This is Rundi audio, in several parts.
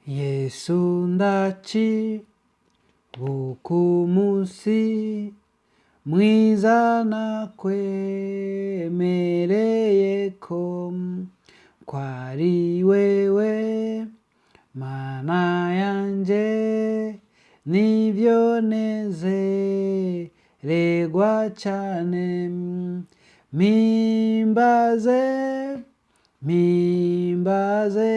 Yesu ndaci bukumusi mwiza nakwemereye ko kwari wewe Mana yanje nibyo nezererwa cyane. Mpimbaze, mpimbaze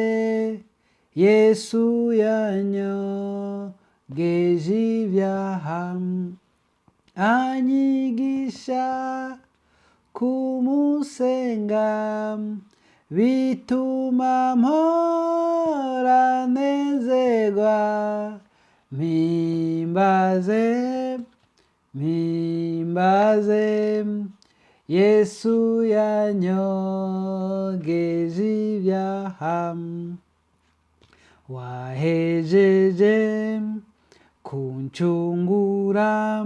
Yesu yanyogeje ibyaha, anyigisha kumusenga, bituma mpora nezerwa. Mpimbaze, mpimbaze Yesu yanyogeje ibyaha. Wahejeje kuncungura,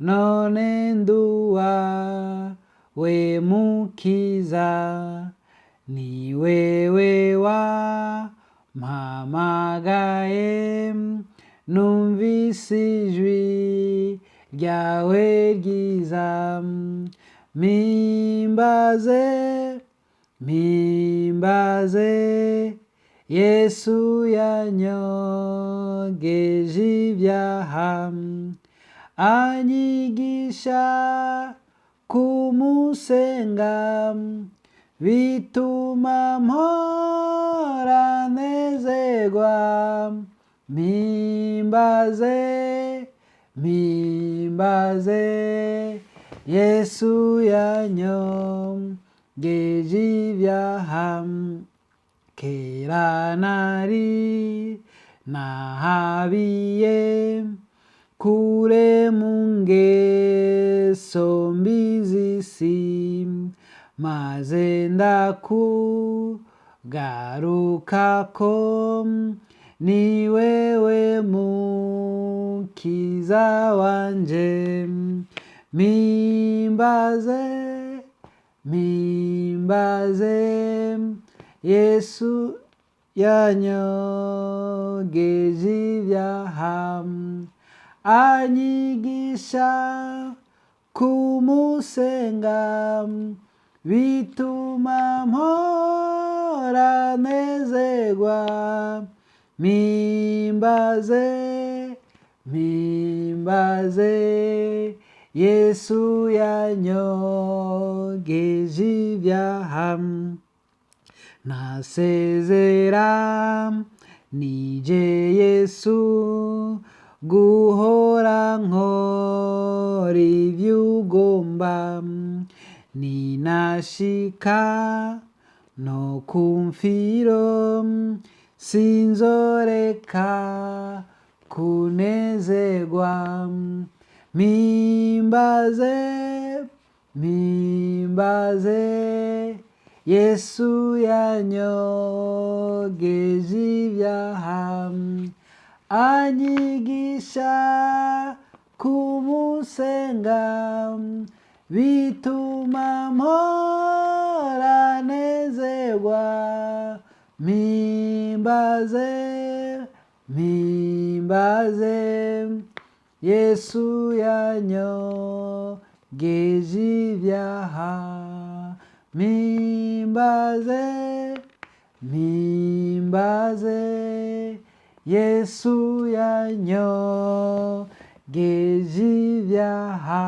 none nduwa we mukiza, ni wewe wampamagaye, numvise ijwi ryawe ryiza. Mpimbaze, mpimbaze Yesu yanyogeje ibyaha, anyigisha kumusenga, bituma mpora nezerwa. Mpimbaze, mpimbaze Yesu yanyogeje ibyaha. Kera nari nahabiye kure mu ngeso mbi z'isi, maze ndakugarukako, ni wewe mukiza wanje. Mpimbaze, mpimbaze Yesu yanyogeje ibyaha, anyigisha kumusenga, bituma mpora nezerwa. Mpimbaze, mpimbaze Yesu yanyogeje ibyaha. Nasezera nije Yesu guhora nkora ibyo ugomba, ninashika no kumfiro sinzoreka kunezerwa. Mpimbaze, mpimbaze Yesu yanyogeje ibyaha, anyigisha kumusenga, bituma mpora nezerwa. Mpimbaze, mpimbaze Yesu yanyogeje ibyaha. Mpimbaze, mpimbaze Yesu yanyogeje ibyaha.